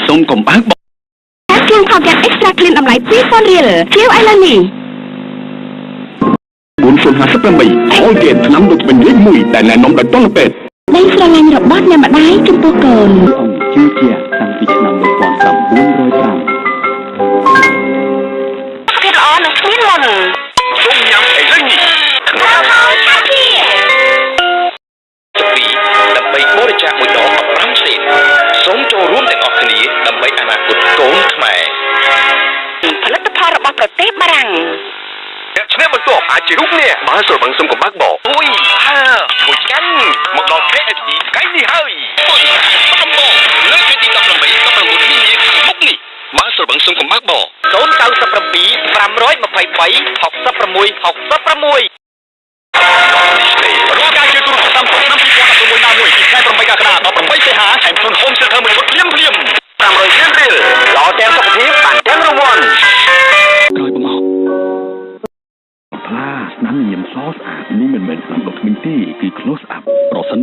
សូមកុំបើក តែគ្រឿង Colgate Extra Clean តម្លៃ2000រៀលជាវឥឡូវនេះ 4058 Colgate ថ្នាំដុសធ្មេញលេខ1ដែលណែនាំដោយតន្យពេទ្យ ដីស្រឡាញ់របស់អ្នកម្ដាយចំពោះកូន អង្គជឿជាក់តាំងពីឆ្នាំ1905 ភាពល្អនិងគ្មានមុន សូមញ៉ាំឥឡូវនេះ ហើយឆាជា ពីដើម្បីបរិច្ចាគមួយដង15សេនសូមចូលរួមទាំងអស់គ្នាដើម្បីអនាគតកូនខ្មែរ ផលិតផលរបស់ប្រទេសបារាំង អ្នកឈ្នះបន្ទាប់អាចជារូបអ្នកបើស្រវឹងសុំកំបើកបអុយហាមួយឆ្ងាញ់មកដល់ KFC ថ្ងៃនេះហើយអុយបាត់ដំបងលើថ្ងៃទី18 19មីនាខាងមុខនេះបើស្រវឹងសុំកំបើកប 097 523 66 66 រាល់ការជឿទូរស័ព្ទឆ្នាំ2016ណាមួយពីខែ8កក្កដាដល់8សីហាថែមជូន Home Theater មួយឈុតភ្លាមភ្លាម 500លានរៀលល្អទាំងសុខភាពបានទាំងរង្វាន់ ក្រោយបង្អស់ថ្លាស្នាមញញឹមសស្អាតនេះមិនមែនស្នាមដុសធ្មេញទេគឺ Close Up ប្រសិន